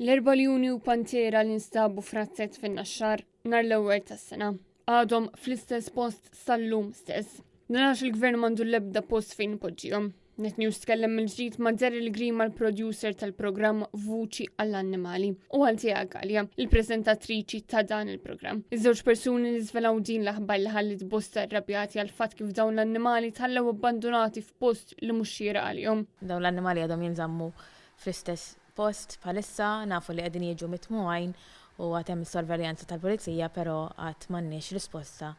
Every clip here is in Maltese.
L-erba' ljuni u pantera li nstabu f'razzett fin-Naxxar nhar l-ewwel tas-sena għadhom fl-istess post sal-lum stess. Dan għax il-gvern m'għandu l-ebda post fejn ipoġġihom. Net News tkellem mill-ġdid ma' Daryl Grima l-producer tal-programm Vuċi għall-Annimali u għal Tea Galea, il-preżentatriċi ta' dan il-programm. Iż-żewġ persuni li żvelaw din l-aħbar li ħalliet bosta rrabjati għal fatt kif dawn l-annimali tħallew abbandunati f'post li mhux xieraq għalihom. Dawn l-annimali għadhom jinżammu fl-istess post bħalissa, nafu li qegħdin jiġu mitmugħin u għad hemm is-sorveljanza tal-pulizija però għad m'għandniex risposta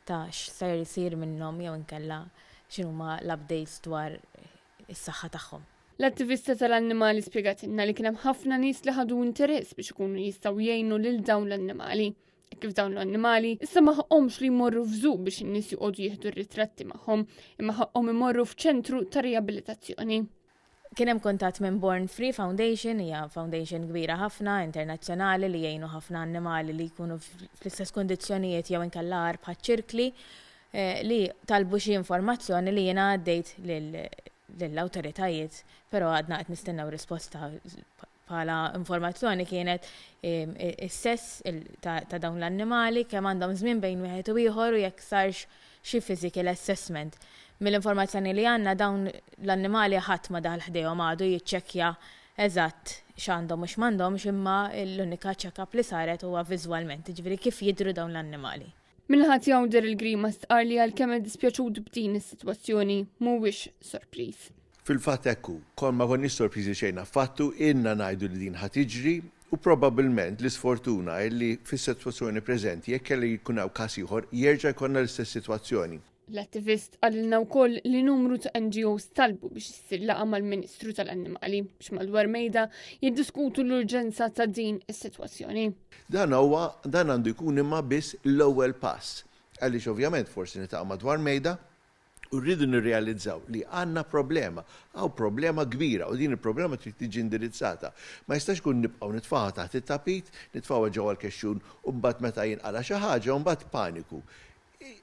ta' x'ser isir minnhom jew inkella x'inhuma l-updates dwar is-saħħa tagħhom. L-attivista tal-annimali spjegatilna li kien hemm ħafna nies li ħadu interess biex ikunu jistgħu jgħinu lil dawn l-annimali. Hekk kif dawn l-annimali issa ma ħaqqhomx li jmorru f'żoo biex in-nies joqogħdu jieħdu r-ritratti magħhom, imma ħaqqhom imorru f'ċentru ta' riabilitazzjoni. Kien hemm kuntatt minn Born Free Foundation, hija foundation kbira ħafna, internazzjonali li jgħinu ħafna annimali li jkunu fl-istess kundizzjonijiet jew inkella agħar bħaċ-ċirkli, li talbu xi informazzjoni li jiena għaddejt lill-awtoritajiet, però għadna qed nistennew risposta. Bħala informazzjoni kienet is-sess ta' dawn l-annimali, kemm għandhom żmien bejn wieħed u ieħor u jekk sarx xi physical assessment. Mill-informazzjoni li għandna dawn l-annimali ħadd ma daħal ħdejhom għadu jiċċekkja eżatt x'għandhom u x'm'għandhomx imma l-unika check-up li saret huwa viżwalment, jiġifieri kif jidhru dawn l-annimali. Min-naħa tiegħu Daryl Grima stqarr li għalkemm iddispjaċut b'din is-sitwazzjoni, mhuwiex sorpriż. Fil-fatt hekk hu. Kon ma konniex sorpriżi xejn affattu, ilna ngħidu li din ħa tiġri u probabbilment l-isfortuna hi li fis-sitwazzjoni preżenti jekk kellu jkun hawn każ ieħor jerġa' jkollna l-istess sitwazzjoni. L-attivist qalilna wkoll li numru ta' NGOs talbu biex issir laqgħa mal-Ministru tal-Annimali biex madwar mejda jiddiskutu l-urġenza ta' din is-sitwazzjoni. Dan huwa dan għandu jkun imma biss l-ewwel pass. Għaliex ovvjament forsi niltaqgħu madwar mejda u rridu nirrealizzaw li għandna problema. Hawn problema kbira u din il-problema trid tiġi indirizzata. Ma jistax ikun nibqgħu nitfgħuha taħt it-tapit, nitfgħuha ġewwa l-kexxun u mbagħad meta jinqala' xi ħaġa u mbagħad paniku.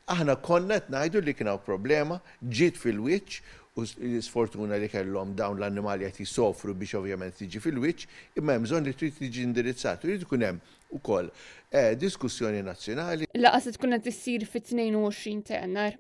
Aħna konna qed ngħidu li kien hawn problema, ġiet fil-wiċċ u l-isfortuna li kellhom dawn l-annimali qed jisofru biex ovvjament tiġi fil-wiċċ, imma hemm bżonn li trid tiġi indirizzata u jrid ikun hemm ukoll diskussjoni nazzjonali. Il-laqgħa se tkun qed issir fit-22 ta' Jannar.